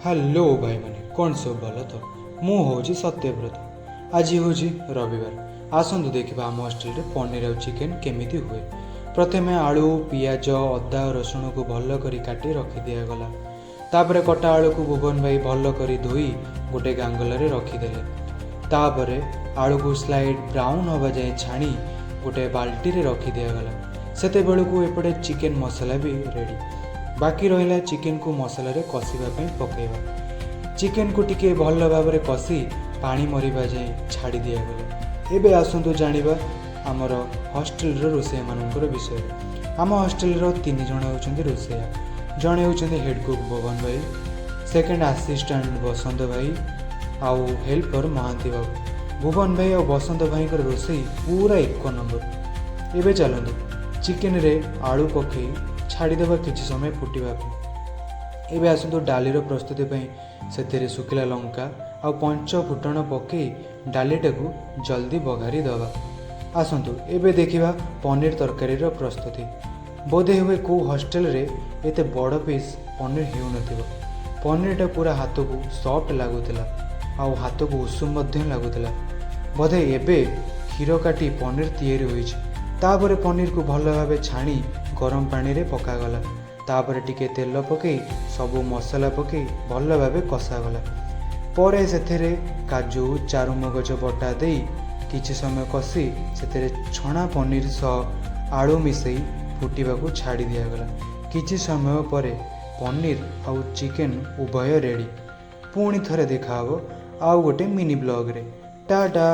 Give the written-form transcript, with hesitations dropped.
Hello ଭାଇମାନେ, କ'ଣ ସବୁ ଭଲ ତ? ମୁଁ ହେଉଛି ସତ୍ୟବ୍ରତ। ଆଜି ହେଉଛି ରବିବାର। ଆସନ୍ତୁ ଦେଖିବା ଆମ ହଷ୍ଟେଲରେ ପନିର ଆଉ ଚିକେନ୍ କେମିତି ହୁଏ। ପ୍ରଥମେ ଆଳୁ, ପିଆଜ, ଅଦା, ରସୁଣକୁ ଭଲ କରି କାଟି ରଖିଦିଆଗଲା। ତାପରେ କଟା ଆଳୁକୁ ଭୁବନ ଭାଇ ଭଲ କରି ଧୋଇ ଗୋଟେ ଗାଙ୍ଗଲାରେ ରଖିଦେଲେ। ତାପରେ ଆଳୁକୁ ସ୍ଲାଇଟ୍ ବ୍ରାଉନ୍ ହେବା ଯାଏଁ ଛାଣି ଗୋଟେ ବାଲ୍ଟିରେ ରଖିଦିଆଗଲା। ସେତେବେଳକୁ ଏପଟେ ଚିକେନ୍ ମସଲା ବି ରେଡ଼ି। ବାକି ରହିଲା ଚିକେନକୁ ମସଲାରେ କଷିବା ପାଇଁ ପକାଇବା। ଚିକେନକୁ ଟିକେ ଭଲ ଭାବରେ କଷି ପାଣି ମରିବା ଯାଏଁ ଛାଡ଼ି ଦିଆଗଲା। ଏବେ ଆସନ୍ତୁ ଜାଣିବା ଆମର ହଷ୍ଟେଲର ରୋଷେଇଆମାନଙ୍କର ବିଷୟରେ। ଆମ ହଷ୍ଟେଲର ତିନି ଜଣ ହେଉଛନ୍ତି ରୋଷେଇଆ। ଜଣେ ହେଉଛନ୍ତି ହେଡ଼୍ କୁକ୍ ଭୁବନ ଭାଇ, ସେକେଣ୍ଡ ଆସିଷ୍ଟାଣ୍ଟ ବସନ୍ତ ଭାଇ ଆଉ ହେଲ୍ପର ମହାନ୍ତି ବାବୁ। ଭୁବନ ଭାଇ ଆଉ ବସନ୍ତ ଭାଇଙ୍କର ରୋଷେଇ ପୁରା ଏକ ନମ୍ବର। ଏବେ ଚାଲନ୍ତୁ ଚିକେନରେ ଆଳୁ ପକାଇ ଛାଡ଼ିଦେବା କିଛି ସମୟ ଫୁଟିବା ପାଇଁ। ଏବେ ଆସନ୍ତୁ ଡାଲିର ପ୍ରସ୍ତୁତି ପାଇଁ ସେଥିରେ ଶୁଖିଲା ଲଙ୍କା ଆଉ ପଞ୍ଚ ଫୁଟଣ ପକାଇ ଡାଲିଟାକୁ ଜଲ୍ଦି ବଘାରି ଦେବା। ଆସନ୍ତୁ ଏବେ ଦେଖିବା ପନିର ତରକାରୀର ପ୍ରସ୍ତୁତି। ବୋଧେ ହୁଏ କେଉଁ ହଷ୍ଟେଲରେ ଏତେ ବଡ଼ ପିସ୍ ପନିର ହେଉନଥିବ। ପନିରଟା ପୁରା ହାତକୁ ସଫ୍ଟ ଲାଗୁଥିଲା ଆଉ ହାତକୁ ଉଷୁମ ମଧ୍ୟ ଲାଗୁଥିଲା। ବୋଧେ ଏବେ କ୍ଷୀର କାଟି ପନିର ତିଆରି ହୋଇଛି। ତାପରେ ପନିରକୁ ଭଲ ଭାବେ ଛାଣି ଗରମ ପାଣିରେ ପକାଗଲା। ତାପରେ ଟିକେ ତେଲ ପକାଇ, ସବୁ ମସଲା ପକାଇ ଭଲ ଭାବେ କଷାଗଲା। ପରେ ସେଥିରେ କାଜୁ, ଚାରୁମଗଜ ବଟା ଦେଇ କିଛି ସମୟ କଷି ସେଥିରେ ଛଣା ପନିର ସହ ଆଳୁ ମିଶାଇ ଫୁଟିବାକୁ ଛାଡ଼ି ଦିଆଗଲା। କିଛି ସମୟ ପରେ ପନିର ଆଉ ଚିକେନ୍ ଉଭୟ ରେଡ଼ି। ପୁଣି ଥରେ ଦେଖାହେବ ଆଉ ଗୋଟେ ମିନି ବ୍ଲଗ୍ରେ। ଟାଟା।